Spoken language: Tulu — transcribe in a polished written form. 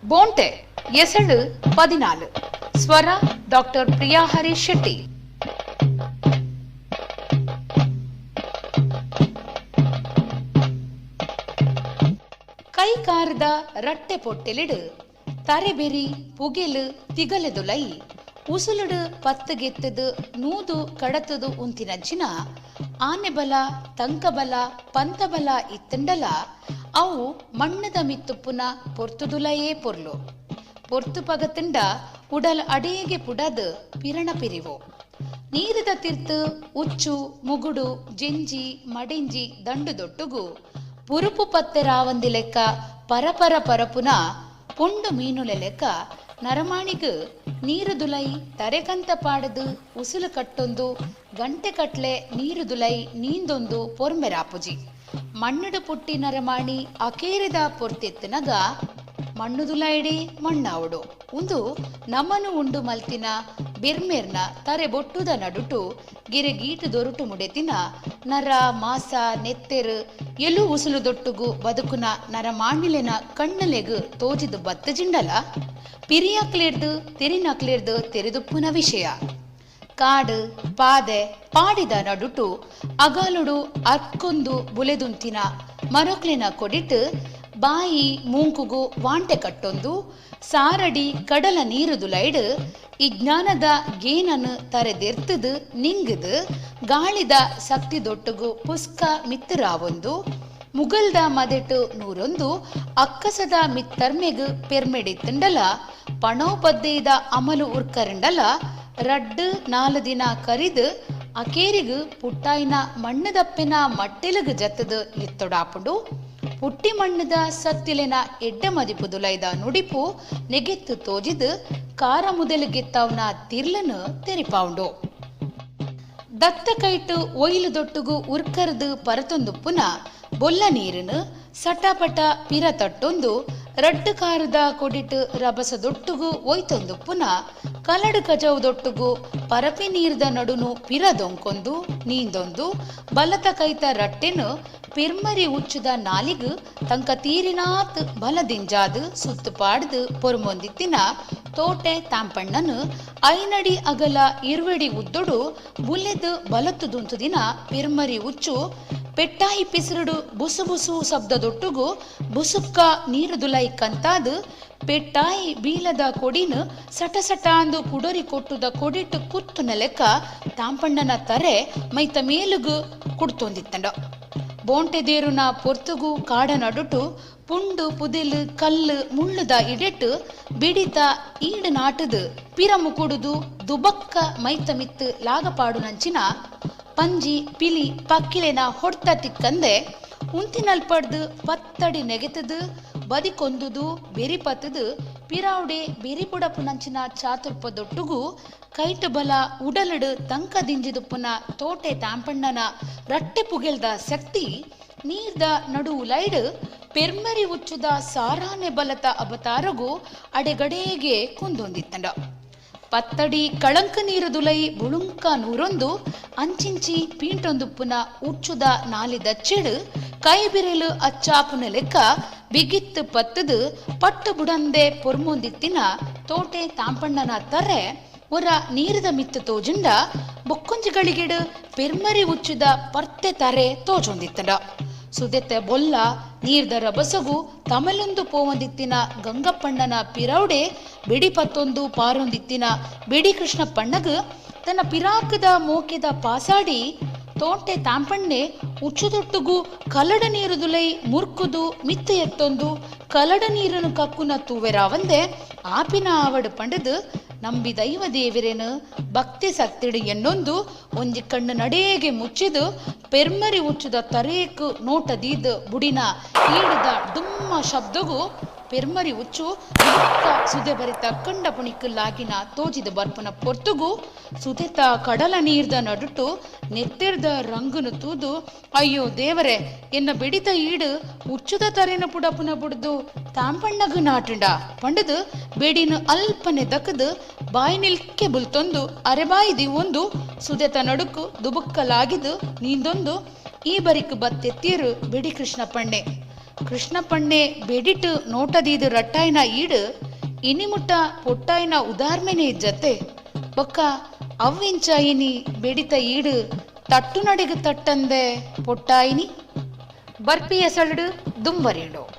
ಬೋಂಟೆ ಎಸಳು 14. ಸ್ವರ ಡಾಕ್ಟರ್ ಪ್ರಿಯಾ ಹರೀಶ್ ಶೆಟ್ಟಿ. ಕೈಕಾರದ ರಟ್ಟೆ ಪೊಟ್ಟೆಲಿಡು ತರೆಬೆರಿ ಪುಗೆಲು ತಿಗಲೆದುಲೈ ಉಸುಲುಡು ಪತ್ತುಗೆತ್ತದು ನೂದು ಕಡತದು ಉಂತಿನಂಚಿನ ಆನೆಬಲ ತಂಕಬಲ ಪಂತಬಲ ಇತ್ತಂಡಲ ಅವು ಮಣ್ಣದ ಮಿತ್ತುಪ್ಪುನ ಪೊರ್ತುದುಲಯೇ ಪೊರ್ಲು ಪೊರ್ತು ಪಗತುಂಡ ಉಡಲ್ ಅಡೇಗೆ ಪುಡದು ಪಿರಣ ಪಿರಿವು ನೀರದ ತಿರ್ತು ಉಚ್ಚು ಮುಗುಡು ಜೆಂಜಿ ಮಡಿಂಜಿ ದಂಡು ದೊಟ್ಟುಗು ಪುರುಪು ಪತ್ತೆರಾವಂದಿ ಲೆಕ್ಕ ಪರಪರ ಪರಪುನ ಪುಂಡು ಮೀನುಲೆ ಲೆಕ್ಕ ನರಮಾಣಿಗು ನೀರು ದುಲೈ ತರೆಕಂತ ಪಾಡದು ಉಸುಲು ಕಟ್ಟೊಂದು ಗಂಟೆ ಕಟ್ಲೆ ನೀರು ದುಲೈ ನೀಂದೊಂದು ಪೊರ್ಮೆರಾಪುಜಿ ಮಣ್ಣುಡು ಪುಟ್ಟಿ ನರಮಾಣಿ ಅಕೇರಿದ ಪೊರ್ತೆತ್ತನಗ ಮಣ್ಣು ದುಲೈಡಿ ಮಣ್ಣಾವುಡು ಉಂದು ನಮನು ಉಂಡು ಮಲ್ತಿನ ಬಿರ್ಮೆರ್ನ ತರೆ ಬೊಟ್ಟುದ ನಡುಟು ಗಿರೆಗೀಟು ದೊರುಟು ಮುಡೆತಿನ ನರ ಮಾಸ ನೆತ್ತೆರು ಎಲು ಉಸುಲು ದೊಟ್ಟುಗು ಬದುಕುನ ನರಮಾಣಿಲೆನ ಕಣ್ಣಲೆಗು ತೋಜಿದು ಬತ್ತು ಜಿಂಡಲ ಪಿರಿಯಕ್ಲೇರ್ದು ತೆರಿನಕ್ಲೇರ್ದು ತೆರೆದುಪ್ಪುನ ವಿಷಯ ಕಾಡು ಪಾದೆ ಪಾಡಿದ ನಡುಟು ಅಗಲುಡು ಅರ್ಕೊಂದು ಬುಲೆದುಂತಿನ ಮರಕ್ಲಿನ ಕೊಡಿಟ್ಟು ಬಾಯಿ ಮೂಂಕುಗು ವಾಂಟೆ ಕಟ್ಟೊಂದು ಸಾರಡಿ ಕಡಲ ನೀರು ದುಲೈಡು ಈ ಜ್ಞಾನದ ಗೇನನು ತರೆದೆರ್ತದು ನಿಂಗದು ಗಾಳಿದ ಶಕ್ತಿ ದೊಟ್ಟುಗು ಪುಸ್ಕ ಮಿತ್ತರಾವೊಂದು ಮುಗಲ್ದ ಮದೆಟು ನೂರೊಂದು ಅಕ್ಕಸದ ಮಿತ್ತರ್ಮೆಗು ಪೆರ್ಮೆಡಿತ್ತಂಡಲ ಪಣೋಪದ್ದೇದ ಅಮಲು ಉರ್ಕರಂಡಲ ರಡ್ಡು ನಾಲು ದಿನ ಕರಿದು ಅಕೇರಿಗು ಪುಟ್ಟಾಯಿನ ಮಣ್ಣುದಪ್ಪಿನ ಮಟ್ಟೆಲುಗು ಜತ್ತದು ಎತ್ತೊಡಾಪುಂಡು ಪುಟ್ಟಿ ಮಣ್ಣದ ಸತ್ತಿಲೆನ ಎಡ್ಡ ಮದಿಪು ದುಲೈದ ನುಡಿಪು ನೆಗೆತ್ತು ತೋಜಿದು ಕಾರ ಮುದೆಲುಗೆತ್ತವನ ತಿರ್ಲನು ತೆರಿಪಾವುಂಡು ದತ್ತ ಕೈಟು ಒಯ್ಲು ದೊಟ್ಟುಗು ಉರ್ಕರ್ದು ಪರತೊಂದುಪ್ಪುನ ಬೊಲ್ಲ ನೀರನ್ನು ಸಟಪಟ ಪಿರ ತಟ್ಟೊಂದು ರಡ್ಡು ಕಾರದ ಕೊಡಿಟು ರಭಸ ದೊಟ್ಟುಗು ಒಯ್ತೊಂದುಪ್ಪುನ ಕಲಡು ಕಜವು ದೊಟ್ಟುಗು ಪರಪಿ ನೀರ್ದ ನಡುನು ಪಿರ ದೊಂಕೊಂದು ನೀಂದೊಂದು ಬಲತ ಕೈತ ರಟ್ಟೆನು ಪಿರ್ಮರಿ ಉಚ್ಚುದ ನಾಲಿಗು ತಂಕ ತೀರಿನಾತ್ ಬಲದಿಂಜಾದು ಸುತ್ತು ಪಾಡ್ದು ಪೊರ್ಮೊಂದಿತ್ತಿನ ತೋಟೆ ತಾಂಪಣ್ಣನು ಐನಡಿ ಅಗಲ ಇರುವಡಿ ಉದ್ದೊಡು ಬುಲೆದು ಬಲತ್ತು ದುಂತುದಿನ ಪಿರ್ಮರಿ ಉಚ್ಚು ಪೆಟ್ಟಾಯಿ ಪಿಸುರುಡು ಬುಸು ಬುಸು ಶಬ್ದದೊಟ್ಟುಗು ಬುಸುಕ್ಕ ನೀರು ದುಲೈ ಕಂತಾದು ಪೆಟ್ಟಾಯಿ ಬೀಲದ ಕೊಡಿನ ಸಟ ಸಟ ಅಂದು ಕುಡೊರಿ ಕೊಟ್ಟುದ ಕೊಡಿಟ್ಟು ಕುತ್ತು ನೆಲೆಕ್ಕ ತಾಂಪಣ್ಣನ ತರೆ ಮೈತ ಮೇಲುಗು ಕುಡ್ತೊಂದಿತ್ತಂಡ ಬೋಂಟೆ ದೇರುನ ಪೊರ್ತುಗು ಕಾಡ ನಡುಟು ಪುಂಡು ಪುದೆಲು ಕಲ್ಲು ಮುಳ್ಳುದ ಇಡೆಟ್ಟು ಬಿಡಿತ ಈಡು ನಾಟದು ಪಿರಮು ಕುಡುದು ದುಬಕ್ಕ ಮೈತ ಮಿತ್ತು ಲಾಗಪಾಡು ನಂಚಿನ ಪಂಜಿ ಪಿಲಿ ಪಕ್ಕಿಲೆನ ಹೊಡ್ತ ತಿಕ್ಕಂದೆ ಉಂತಿನಲ್ಪಡ್ದು ಪತ್ತಡಿ ನೆಗೆತದು ಬದಿಕೊಂದುದು ಬೆರಿಪತ್ತದು ಪಿರಾವುಡೆ ಬೆರಿಪುಡಪು ನಂಚಿನ ಚಾತುರ್ಪದೊಟ್ಟುಗು ಕೈಟು ಬಲ ಉಡಲಡು ತಂಕ ದಿಂಜಿದುಪ್ಪುನ ತೋಟೆ ತಾಂಪಣ್ಣನ ರಟ್ಟೆ ಪುಗೆಲ್ದ ಶಕ್ತಿ ನೀರ್ದ ನಡು ಉಲೈಡು ಪೆರ್ಮರಿ ಉಚ್ಚುದ ಸಾರಾನೆ ಬಲತ ಅವತಾರಗು ಅಡೆಗಡೆಗೆ ಕುಂದೊಂದಿತ್ತಂಡ ಪತ್ತಡಿ ಕಳಂಕ ನೀರು ದುಲೈ ಬುಳುಂಕ ನೂರೊಂದು ಅಂಚಿಂಚಿ ಪೀಂಟೊಂದುಪ್ಪುನ ಉಚ್ಚುದ ನಾಲಿದ ಚೆಡು ಕೈ ಬಿರೆಲು ಅಚ್ಚಾಪುನ ಲೆಕ್ಕ ಬಿಗಿತ್ತು ಪತ್ತದು ಪಟ್ಟು ಬುಡಂದೆ ಪೊರ್ಮೊಂದಿತ್ತಿನ ತೋಟೆ ತಾಂಪಣ್ಣನ ತರೆ ಒರ ನೀರದ ಮಿತ್ತು ತೋಜುಂಡ ಬೊಕ್ಕೊಂಜಿಗಳಿಗೆಡು ಪೆರ್ಮರಿ ಉಚ್ಚುದ ಪರ್ತೆ ತರೆ ತೋಜೊಂದಿತ್ತಂಡ ಸುದೆತ್ತೆ ಬೊಲ್ಲ ನೀರ್ದ ರಭಸಗು ತಮಲೊಂದು ಪೋವಂದಿತ್ತಿನ ಗಂಗಪ್ಪಣ್ಣನ ಪಿರೌಡೆ ಬಿಡಿ ಪತ್ತೊಂದು ಪಾರೊಂದಿತ್ತಿನ ಬಿಡಿ ಕೃಷ್ಣಪ್ಪಣ್ಣಗ ತನ್ನ ಪಿರಾಕದ ಮೋಕೆದ ಪಾಸಾಡಿ ತೋಂಟೆ ತಾಂಪಣ್ಣೆ ಉಚ್ಚುದೊಟ್ಟುಗು ಕಲಡ ನೀರು ದುಲೈ ಮುರ್ಕುದು ಮಿತ್ತು ಎತ್ತೊಂದು ಕಲಡ ನೀರನ್ನು ಕಕ್ಕುನ ತೂವೆರಾವಂದೆ ಆಪಿನ ಆವಡು ಪಂಡದು ನಂಬಿ ದೈವ ದೇವಿರೇನು ಭಕ್ತಿ ಸತ್ತಿಡು ಎನ್ನೊಂದು ಒಂಜಿ ಕಣ್ಣು ನಡೆಗೆ ಮುಚ್ಚಿದು ಪೆರ್ಮರಿ ಉಚ್ಚುದ ತರೇಕು ನೋಟದೀದ್ ಬುಡಿನ ಈಡುದ ಡುಮ್ಮ ಶಬ್ದಗು ಪೆರ್ಮರಿ ಉಚ್ಚು ಸುದೆ ಬರಿತ ಕಂಡ ಪುಣಿಕ್ ಲಾಗಿನ ತೋಜಿದ ಬರ್ಪನ ಪೊರ್ತುಗು ಸುದೆತ ಕಡಲ ನೀರ್ದ ನಡುಟು ನೆತ್ತೆರ್ದ ರಂಗುನು ತೂದು ಅಯ್ಯೋ ದೇವರೇ ಎನ್ನ ಬಿಡಿತ ಈಡು ಉಚ್ಚುದ ತರೆನ ಪುಡಪುನ ಬುಡ್ದು ತಾಂಪಣ್ಣಗು ನಾಟುಂಡ ಪಂಡದು ಬೇಡಿನ ಅಲ್ಪನೆ ದಕ್ಕದು ಬಾಯಿ ನಿಲ್ಕೆ ಬುಲ್ತೊಂದು ಅರೆಬಾಯಿದಿ ಒಂದು ಸುದೆತ ನಡುಕು ದುಬುಕ್ಕಲಾಗಿದು ನೀಂದೊಂದು ಈ ಬರಿಕ್ ಬತ್ತೆತ್ತೀರು ಬಿಡಿ ಕೃಷ್ಣ ಪಣ್ಣೆ. ಕೃಷ್ಣಪಣ್ಣೆ ಬೆಡಿಟ್ ನೋಟದೀದು ರಟ್ಟಾಯಿನ ಈಡು ಇನಿಮುಟ್ಟ ಪೊಟ್ಟಾಯಿನ ಉದಾರ್ಮೆನೆ ಇಜ್ಜತ್ತೆ. ಬೊಕ್ಕ ಅವ್ವಿಂಚ ಇನಿ ಬೆಡಿತ ಈಡು ತಟ್ಟುನಡೆಗ್ ತಟ್ಟಂದೆ ಪೊಟ್ಟಾಯಿನಿ? ಬರ್ಪಿ ಎಸಳುಡು ದುಂಬರಿಯುಂಡು.